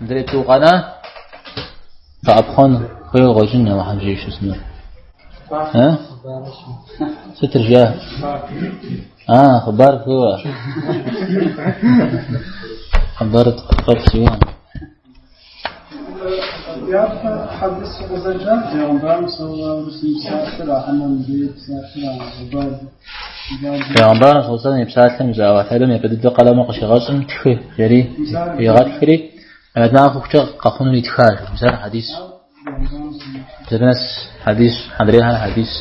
Мыдрей тӏу къэна къэӏэпхъуэн хуейуэ къыщӏэкӏын Алыхьым жиӏэу щытмэ. Сытыр жиӏа? А, хъыбар хуейуэ. Хъыбар тфӏэфӏ си гугъэм. Япэ хьэдис къызэджар Бегъымбарым саллаллаху алейхи вассалам и псалъэр, а хьэмэ мыдрей псалъэр, а Убад. Бегъымбарым саллаллаху алейхи вассалам и псалъэм и Аллахь Тэхьэлам япэ дыдэ къалэмыр къыщигъэщӏым тхы жери игъэтхри, Къемэт махуэ хъухукӏэ къэхъунур итхащ. Мис ар хьэдис. Абы нэс хьэдис, адрейхэр хьэдис.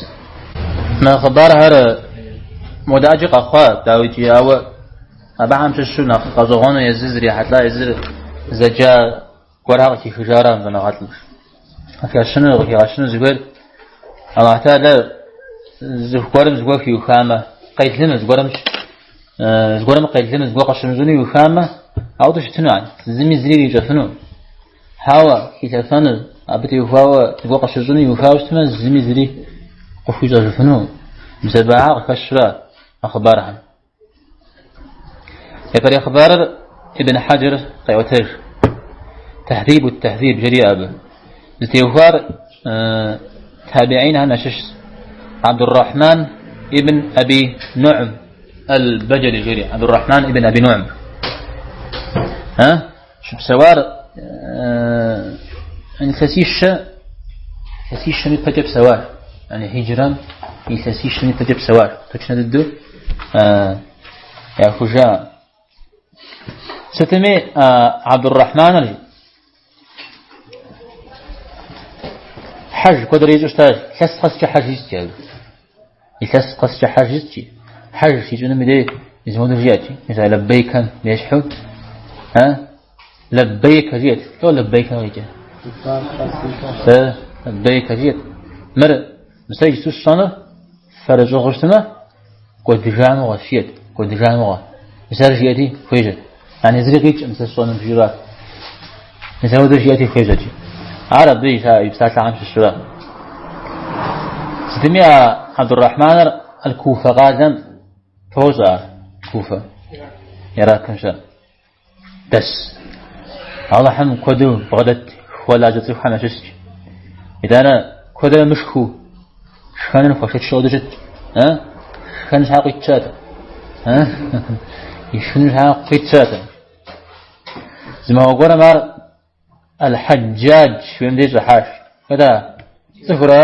Мы хъыбархэр модэ ӏэджи къэхъуа, дауикӏи, ауэ абыхэм щыщу нэхъ гъэщӏэгъуэну езыр зрихьэлӏа, езыр зэджа гуэрхэр къыхихыжара щӏэныгъэлӏым. Къыхигъэщыну, къыхигъэщыну зыхуейр Аллахь Тэхьэлэ зыху гуэрым зыгуэр хуиухамэ, къелыну зыгуэрым зыгуэрым къелыну зыгуэр къыщымыщӏыну иухамэ, ауэдэу щытыну ар, зыми зыри ирищӏэфыну. Хьэуэ, хилъэфэну, абы теухуауэ зыгуэр къыщыщӏыну иухауэ щытмэ, зыми зыри къыхуищӏэжыфыну. Мис абыхэр къыхэщрэ а хъыбархэм. Япэрей хъыбарыр Ибн Хьэджэр къеӏуэтэж. Тэхьзибу Тэхьзиб жери абы. Зытеухуар табиинхэм ящыщщ. Абдуррахьман ибн Аби Нуӏм аль-Баджали жери. Абдуррахьман ибн Аби Нуӏм. Щыпсэуар илъэсищэм ипэкӏэ псэуар. Яни хиджрэм илъэсищэм ипэкӏэ псэуар. Точно дыдэу яхужа. Сытми Абдуррахьманыр хьэж куэдрэ ищӏу щытащ. Илъэс къэскӏэ хьэж ищӏт абы. Илъэс къэскӏэ хьэж ищӏти, хьэж щищӏынум и дей зыхуэдэу жиӏэт, мис а лэббейкэм ещхьу, а? Лэббейкэ жиӏэт. Лӏо лэббейкэ къикӏэ? Сэ лэббейкэ жиӏэт. Мыр сэ иджыпсту сщӏэнур фэрыщӏыгъэу щытмэ, кӏуэдыжа мыгъуэ, жиӏэт, кӏуэдыжа мыгъуэ. Мис ар жиӏэти, хуежьэт. Яни зыри къикӏкъым сэ сщӏэнум жиӏэу. Мис апхуэдэу жиӏэти хуежьэт. Ар абы и псалъэхэм щыщурэ. Сытми а Абдуррахьманыр Аль-Куфэ къалэм фощӏэ ар, Куфэ, Иракым щыӏэ. Дэс. Алыхьым куэду бгъэдэт хуэлажьэ цӏыхухэм ящыщщ. Итӏанэ куэдрэ мышхыу шхэныр хуэшэч хуэдэу щытщ. Шхэн щхьэ къуит щыӏэт. Ишхын щхьэ къуит щыӏэт. Зы махуэ гуэрым ар Аль-Хьэджадж жиӏэм деж щӏыхьащ. Хэта? Цӏыхурэ?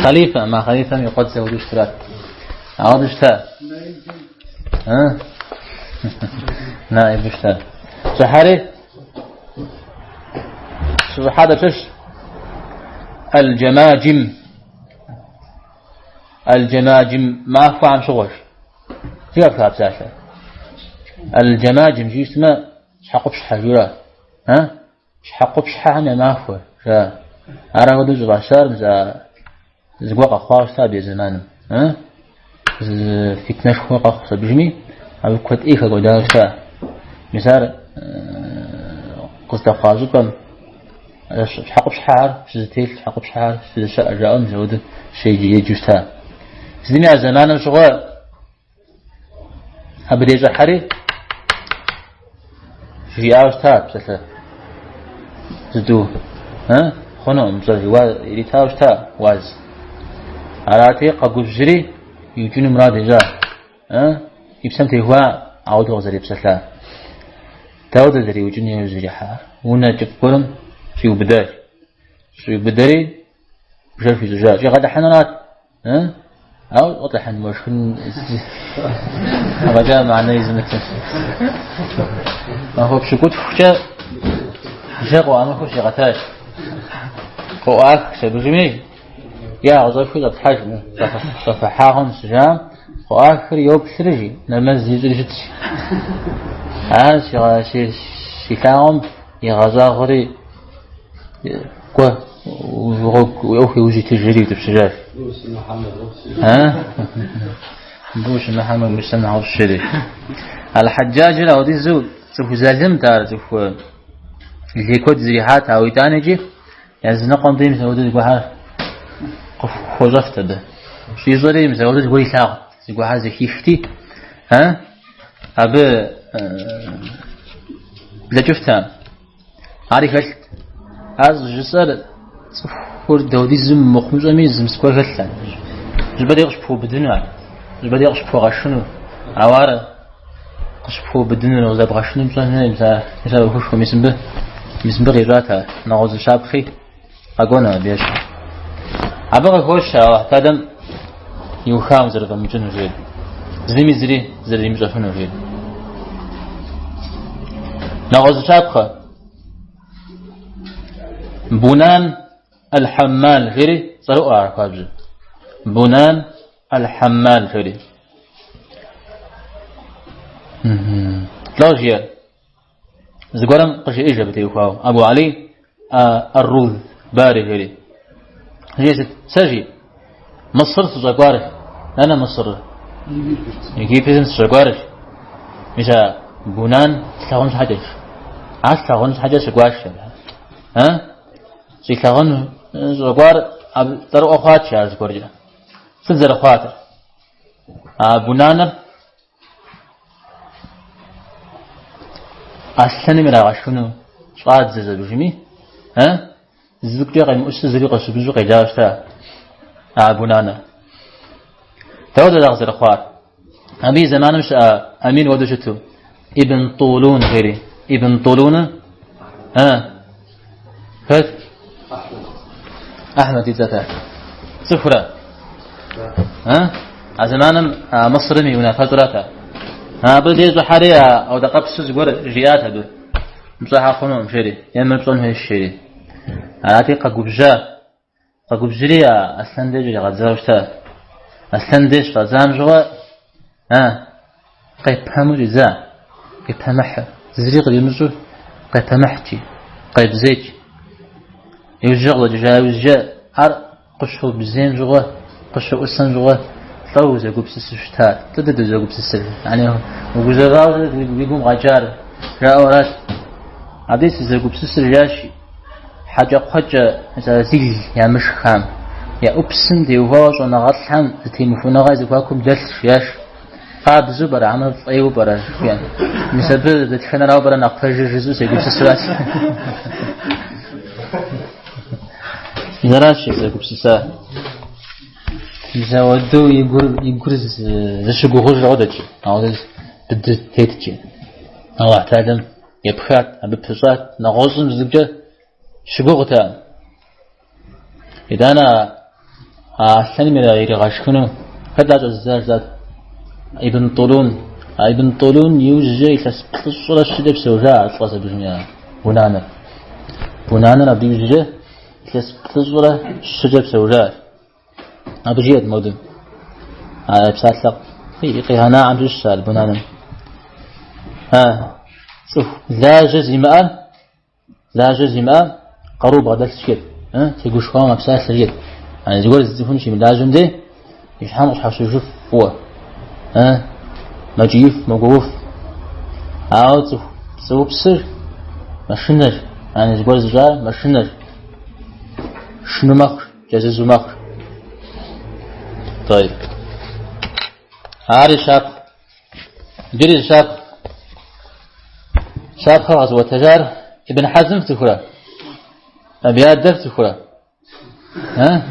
Хъалифэ, ма хъалифэм и къуэдзэ хуэдэу щытырат. Ауэдэу щыта? Наибу щыта. Щӏыхьэри? Щыщӏыхьа дапщэщ? Аль-Джамаджим. Аль-Джамаджим махуэхэм щыгъуэщ. Зэхэфха псалъэ? Аль-Джамаджим жиӏэу щытмэ, щхьэкъупщхьэ жиӏэурэ. А? Щхьэкъупщхьэхэм я махуэ, жа. Ар апхуэдэу щӏыфӏащар мис а зыгуэр къэхъуауэ щыта абы и зэманым. А? Зы фитнэшхуэ къэхъу абыжми, абы куэд ӏей хэкӏуэдауэ щыта. Мис ар къыздэхъуа щӏыпӏэм щхьэкъупщхьэхэр щызэтелъ, щхьэкъупщхьэхэр щызэщыӏэ жаӏэу мис апхуэдэу щеджэу щыта. Сытми а зэманым щыгъуэ абы дей щӏыхьэри жиӏауэ щыта псалъэ зытӏу. Хъунукъым пщӏэр иритауэ щыта уаз. Арати, къэгубжьри иукӏыну мурад ищӏа. И псэм техуа ауэдэу къызэрепсэлъа. Дауэдэ зэриукӏын иужь зэрихьар? Унэ кӏыфӏ гуэрым щӏиубыдащ. Щӏиубыдэри бжэр хуищӏыжащ. Щӏигъэлӏыхьынурат. Ауэ щӏэлӏыхьын уэшхын афӏэкӏа мыхьэнэ изымытыр. Махуэ пщыкӏутхукӏэ бжэ къыӏуамыхыу щигъэтащ. Къыӏуах абыжми, я къыщӏэхуи щӏэплъхьэж, щӏэфыхьа хъунщ, жаӏэм, къыӏуахри йоплъри, жи, нэмэз ищӏри щытщ. Ар щилъагъум игъэщӏагъуэри кӏуэ, гъуэгу уи ӏуэху иужь итыж жери иутӏыпщыжащ. Мыбы ущымыхьэмэ, уи нэхъыфӏщ жери. Аль-Хьэджаджыр апхуэдизу цӏыху залымт ар, цӏыху лей куэд зрихьат, ауэ итӏанэкӏи Языныкъуэм дей мис апхуэдэу зыгуэрхэр къыхуэщӏэфт абы. Щӏищӏэри мис апхуэдэу зыгуэр илъагъут, зыгуэрхэр зэхихти, а? Абы блэкӏыфтэкъым. Ари хэлът. Ар щӏыжысӏэр цӏыхур дауэдизу мыхъумыщӏэми зы мыс гуэр хэлът. Зыщӏыпӏэ дей къыщыпхуэубыдыну ар, зыщӏыпӏэ дей къыщыпхуэгъэшыну. Ауэ ар къыщыпхуэубыдыну, къызэбгъэшыну пщӏэн хуей, мис ар, мис ар ӏуэхушхуэ, мис мыбы, мис мыбы къищӏат ар. Нэгъуэщӏ зы щапхъи къэкӏуэну абы ещхьу. Абы къыхощ Алыхь Тэхьэлам иухам узэрыфӏэмыкӏыну жери. Зыми зыри зэримыщӏэфыну жери. Нэгъуэщӏ зы щапхъэ. Бунан аль-Хьэммал жери цӏэрыӏуэ ар хуабжьу. Бунан аль-Хьэммал жери. Лӏо жиӏэр. Зыгуэрым къыжиӏэж абы теухуауэ. Абу Али ар-Рузбари жери. Жиӏэ сыт? Сэ жи. Мысыр сыщӏэкӏуар. Нанэ Мысыр. Египетым сыщӏэкӏуар. Мис а Бунан слъагъун щхьэкӏэщ. Ар слъагъун щхьэкӏэ сыкӏуащ. А? Щӏилъагъун щӏэкӏуар абы цӏэрыӏуэ хъуат ар зыгуэркӏэ. Сыт зэрыхъуатыр? А Бунаныр Аслъэным ирагъэшхыну щӏадзэ зэбжми, зыкӏэ къемыӏусу зыри къыщымыщӏу къелауэ щыта а Бунаныр. Дауэ зэрагъ зэрыхъуар? Абы и зэманым щыӏа Амир хуэдэу щыту, Ибн Тулун жери. Ибн Тулун, хэт? Ахьмэд и цӏэт ар. Цӏыхурэ? А зэманым Мысырым и унафэщӏрат ар. Абы дей щӏыхьэри ауэдэкъэпсу зыгуэр жиӏат абы. Мыпщӏэхьэ хъунукъым, жери, е мыр пщӏэн хуейщ, жери. Арати, къэгубжьа. Къэгубжьри а Аслъэн деж иригъэдзауэ щыта. Аслъэн деж щӏадзам щыгъуэ, къепэму щӏидза, къепэмыхьу, зыри къримыщӏу къепэмыхькӏи, къебзекӏ. Иужькӏэ къыщӏэкӏыжа иужькӏэ ар къыщобзейм щыгъуэ, къыщоӏусэм щыгъуэ лӏо узэгупсысу щытар. Сыт дыдэ узэгупсысыр? Яни угузэвауэ уи гум къэкӏар, жаӏэу арат. Абдей сызэгупсысыр жиӏащ, хьэкӏэкхъуэкӏэ зил ямышхам, я ӏупсым теухуауэ щӏэныгъэлӏхэм зэтемыхуэныгъэ зэхуакум дэлъщ, жиӏащ. Къабзэу пӏэрэ, хьэмэ фӏейуэ пӏэрэ, жиӏэн. Мис абы дэтхэнэрауэ пӏэрэ нэхъ пэжыр жысӏэу сегупсысуращ. Зэращ зэгупсысар. Мис ауэдэу и гур, и гур зыщыгугъыж ауэдэт, ауэдэ быдэ теткӏэ. Аллахь Тэхьэлам епхат, абы пыщӏат, нэгъуэщӏым зыкӏэ щыгугътэкъым. Итӏанэ а аслъэным иригъэшхыну хэт ар щӏэзыдзар жысӏат? Ибн Тулун. А Ибн Тулун иужькӏэ илъэс плӏыщӏрэ щыкӏэ псэужа а лӏэ зэбжым я Бунаныр. Бунаныр абы иужькӏэ илъэс плӏыщӏрэ щыкӏэ псэужащ. Абы жиӏэт модым. А псалъэ къигъэнаӏэм щыщщ ар Бунаным. А цӏыху лажьэ зимыӏэр, лажьэ зимыӏэр къару бгъэдэлъщ жиӏэт. Тегушхуауэ мэпсалъэ жиӏэт. А зыгуэр зы цӏыхум щимылажьэм дей и щхьэм къыщхьэщыжыф фӏыуэ. Мэкӏииф, мэгуоуф. Ауэ цӏыху пцӏыупсыр мэшынэр, ани зыгуэр зыщӏар мэшынэр. Шыну мэхъу. Кӏэзызу мэхъу. طيب. Ари щапхъ. Иджыри зы щапхъ. Щапхъэ къэзыӏуэтэжар Ибн Хьэзм фцӏыхурэ? Абы и адэр фцӏыхурэ? А?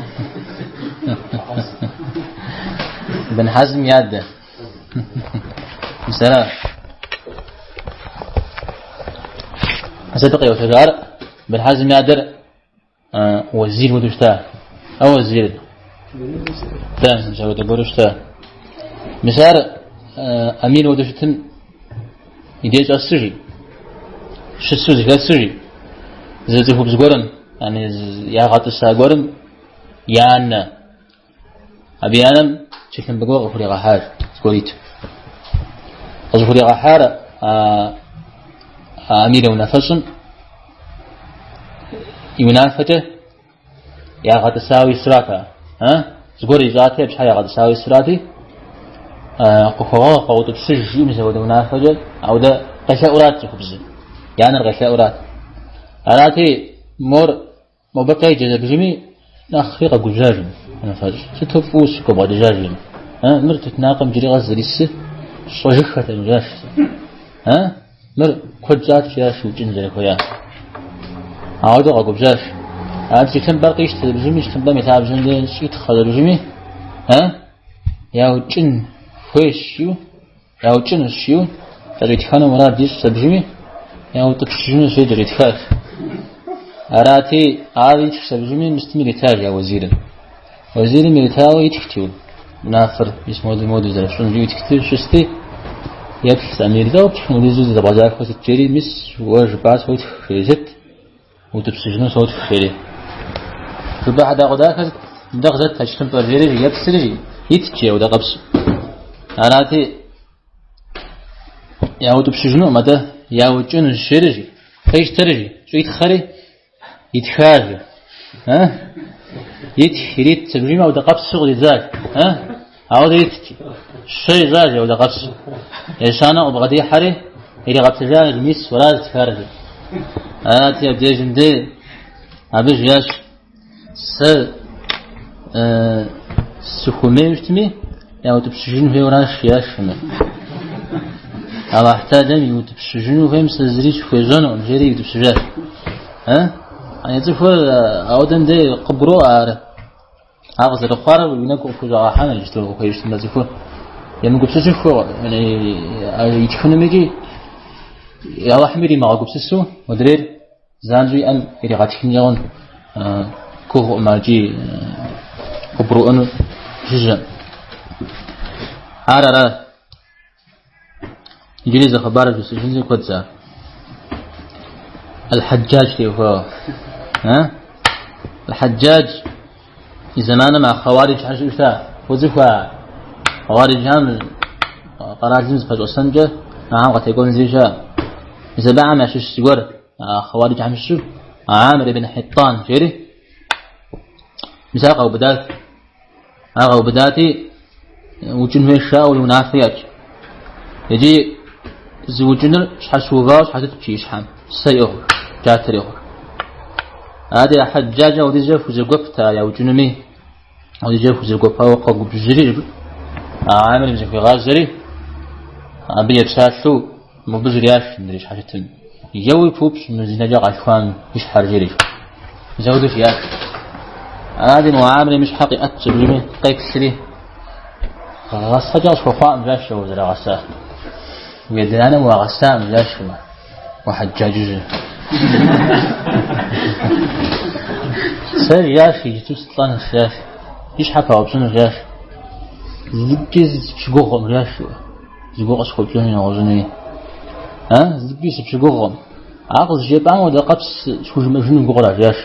Ибн Хьэзм и адэ. Мис ара. Мис абы къиӏуэтэжар Ибн Хьэзм и адэр Уэзир хуэдэу щыта. А уэзир. Да, мис апхуэдэ гуэру щыта. Мис ар Амир хуэдэу щытым и деж щӏэсу жи. Щысу зэхэсу жи. Зы цӏыхубз гуэрым, яни ягъэтӏыса гуэрым и анэ. Абы и анэм тхылъымпӏэ гуэр къыхуригъэхьащ, зыгуэр иту. Къызыхуригъэхьар а Амир унафэщӏым и унафэкӏэ ягъэтӏысауэ исрат ар. Зыгуэр ищӏати, абы щхьэ ягъэтӏысауэ исрати, къыхуэгъэгъу, къэутӏыпщыж жиӏэу мис апхуэдэ унафэкӏэ, ауэдэ къелъэӏурат цӏыхубзыр. И анэр къелъэӏурат. Арати, мор Мобы къеджэ зэбжыми, нэхъри къэгубжьа жи унафэщӏ. Сыту фӏыуэ сигу къэбгъэкӏыжа жи. Мыр тутнакъым иджыри къэс зэрисыр. Сщӏэжыххэтэкъым, жиӏащ. А? Мыр куэд щӏат, жиӏащ, укӏын зэрыхуеяр. Ауэдэу къэгубжьащ. Ар тхылъымпӏэр къищтэ абыжми, тхылъымпӏэм и лъабжьэм де щӏитхъэ абыжми, а? Яукӏын хуейщ, жиӏэу, яукӏынущ, жиӏэу, кӏэщӏитхэну мурад ищӏщ абыжми, яутӏыпщыжынущ, жери кӏэщӏитхащ. Арати, ар итхщ абыжми, мыстым иритащ я уэзирым. Уэзирым иритауэ итхти, унафэр мис моду моду зэрыфщӏын жиӏэу итхти, щысти, еплъ Амир, лӏо птхым хуэдизу зэбгъэзахуэ сыт жери, мис уэ жыпӏар сотх, жери, сыт? Утӏыпщыжыну сотх, жери. Жыпӏа хьэдэгъуэдахэ сыт? Мыдэ къызэт а тхылъымпӏэр, жери, еплъри, итт жи ауэдэкъэпсу. Арати, яутӏыпщыжынукъым, атӏэ яукӏынущ, жери, жи. Къищтэри, жи, щӏитхъэри, Итхащ. А? Итх, ирит, абыжми ауэдэ къэпсу къыдидзащ. А? Ауэдэ итт. Щэ ищӏащ ауэдэ къэпсу. Ещанэ къыбгъэдихьэри, иригъэплъыжащ, мис, уэра зытхар. Арати, абдежым де абы жиӏащ, сэ сыхуэмейуэ щытми, яутӏыпщыжын хуейуэращ, жиӏащ мыр. Аллахь Тэхьэлам иутӏыпщыжыну хуейм сэ зыри сыхуещӏэнукъым, жери иутӏыпщыжащ. А цӏыхур ауэдэм де къыбгуроӏуэ ар. Ар къызэрыхъуар уи нэгу къыпхущӏэгъэхьэну иджыпсту ухуейуэ щытмэ цӏыхур. Емыгупсысыххэу итхынум икӏи Аллахьым иримыгъэгупсысу модрейр Занщӏэу и ӏэм иригъэтхынкӏэ хъун гугъукъым ар икӏи къыбгурыӏуэну жыжьэм. Ар ара. Иджыри зы хъыбар жысӏэжынщи куэд сэ. Аль-Хьэджадж теухуауэ. Аль-Хьэджадж и зэманым а хъэуариджхэр щыӏэу щыта. Уцӏыхуа хъэуариджхэм къэралым зыпэщӏэсэнкӏэ ахэм къатекӏуэн зыри щыӏэ. Мис абыхэм ящыщ зыгуэр хъэуариджхэм щыщу Амир ибн Хьиттан жери мис ар къаубыдат. Ар къаубыдати, укӏын хуейщ жаӏэу унафэ ящӏ. Иджы зыукӏыныр щхьэщыувауэ щхьэщытт и щхьэм, сэ иӏыгъыу, джатэр иӏыгъыу. Ади а Хьэджаджым ауэдизкӏэ хузэгуэпт а яукӏынуми, ауэдизкӏэ хузэгуэпауэ къэгубжьри, а Амирым зыхуигъазэри, абы епсалъэу мобы жриӏащ мыдрей щхьэщытым. Еуи пыупщӏ мы зинэкӏэ къалъхуам и щхьэр жери. Мис ауэдэу жиӏащ. Арати, мо Амирым и щхьэ къиӏэтщ абыжми, къеплъри, гъэсэкӏэ къысхуэхъуакъым, жиӏащ уэ узэрагъэсар. Уи адэ-анэм уагъэсакъым, жиӏащ уэ, уэ Хьэджаджыжьыр. Сэ жиӏащ, иджыпсту сылӏэнущ, жиӏащ. И щхьэ паупщӏынущ, жиӏащ. Зыкӏи сыпщыгугъкъым, жиӏащ уэ. Зыгуэр къысхуэпщӏэну нэгъуэщӏынуи. А? Зыкӏи сыпщыгугъкъым. Ар къызжепӏам хуэдэ къэпс схужымыӏэжыну гугъэра, жиӏащ.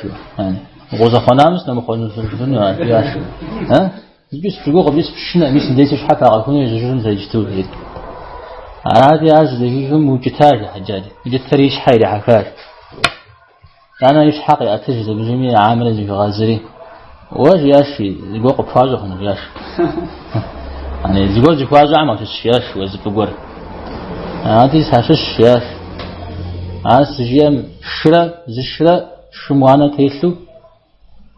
Укъызэхъуэнамэ сынэмыхъуэныжыфыну, жиӏащ. А? Зыкӏи сыпщыгугъкъым, икӏи сыпщышынэкъым, мис мыбдеж си щхьэ пагъэхуну ежьэжыну сэ иджыпсту, жери. Арати, ар зэхихым укӏытащ Хьэджадж. Укӏытэри и щхьэ ирихьэхащ. Итӏанэ и щхьэ къиӏэтыжщ абыжми Амирым зыхуигъазэри. Уэ, жиӏащ, зыгуэр къыпхуащӏэ хъуну, жиӏащ. Зыгуэр зыхуащӏэхэм уащыщ, жиӏащ, уэ зы фӏы гуэр. Арати, сащыщ, жиӏащ. Ар щыжиӏэм шырэ, зы шырэ шым уанэ телъу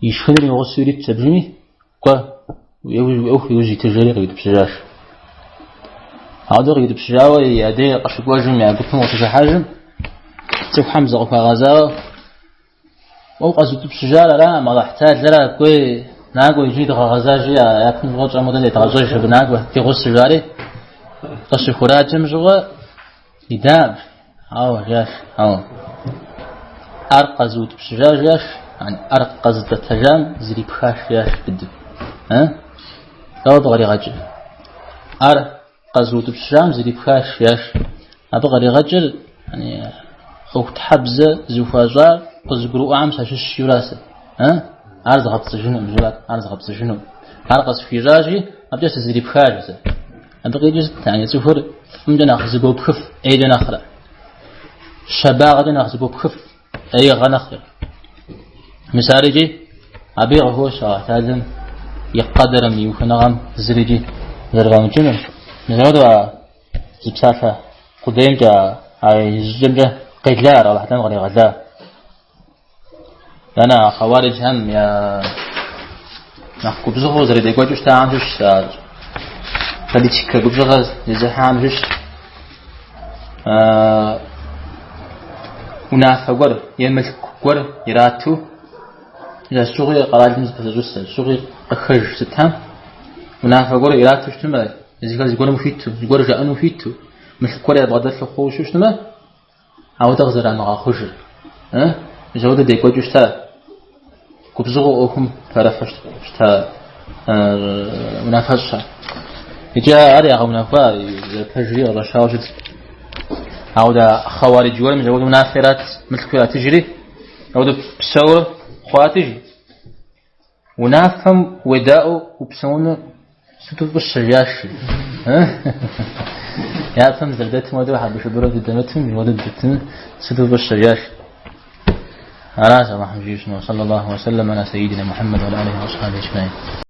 и шхыныр и гъусэу иритщ абыжми, кӏуэ, уи ӏуэху иужь итыж жери къиутӏыпщыжащ. Ауэдэу къиутӏыпщыжауэ и адей къыщыкӏуэжым, я гупым къыщыхыхьэжым, цӏыхухэм зыкъыхуагъэзауэ, уэ укъэзутӏыпщыжар аракъым, Алыхь Тэхьэлара, кӏуей, накӏуэ иджыри дыгъэгъэзэжи, япэм щыгъуэ тщӏэм хуэдэ едгъэщӏэж абы накӏуэ, ди гъусэу жари, къыщыхураджэм щыгъуэ идакъым. Ауэ, жиӏащ, ауэ. Ар къэзыутӏыпщыжа, жиӏащ, ар къэзытӏэтэжам зрипхащ, жиӏащ быдэу. Дауэ абы къригъэкӏыр? Ар къэзыутӏыпщыжам зрипхащ, жиӏащ. Абы къригъэкӏыр ӏуэхутхьэбзэ зыхуащӏар къызыгурыӏуам сащыщ жиӏэу ара сэ. Ар згъэпцӏыжынукъым, жиӏат, ар згъэпцӏыжынукъым. Ар къысхуищӏащи, абыкӏэ сызрипхащ сэ. Абы къикӏыр сыт? Яни цӏыхур фӏымкӏэ нэхъ зыгуопхыф, ӏейкӏэ нэхърэ. Щабагъэкӏэ нэхъ зыгуопхыф, ӏеигъэ нэхърэ. Мис ар икӏи абы къыхощ Алыхь Тэхьэлам и къэдэрым, и ухыныгъэм зыри икӏи зэрыфӏэмыкӏынур. Мис апхуэдэу а зы псалъэ къудеймкӏэ, а и щӏыкӏэмкӏэ къела ар Алыхь Тэхьэлам къригъэла. Итӏанэ а хъэуариджхэм я нэхъ губзыгъэу зэрыдекӏуэкӏыу щытахэм щыщщ ар. политикэ губзыгъэ зезыхьам щыщ унафэ гуэр е мылъку гуэр ирату, щыгъуи къэралым зыпэзэщӏысэ, щыгъуи къыхэж сытам унафэ гуэр ирату щытмэ, езыхэр зыгуэрым хуиту, зыгуэр жаӏэну хуиту, мылъку гуэр ябгъэдэлъу хъууэ щытмэ, Ауэдэ къызэрамыгъэхъужыр. Мис ауэдэ декӏуэкӏыу щыта, губзыгъэу ӏуэхум пэрыхьу щыта унафэщӏхэр. Иджы ар ягъэунэхуа, зэрыпэжри къыщӏэщауэ щыт. Ауэдэ хъэуаридж гуэрым мис ауэдэ унафэ ират, мылъку иратыжри, ауэдэ псэур хъуати. Унафэм уедаӏуэу упсэуну сыту фӏыщэ жиӏащ. Япэм зэрыдэтым хуэдэу хьэбышыбыру дыдэмытым, хуэдэу дыдэтыну сыту фӏыщэ жиӏащ. Аращ Аллахьым жиӏэу щытмэ, صلى الله وسلم على سيدنا محمد وعلى آله وأصحابه أجمعين.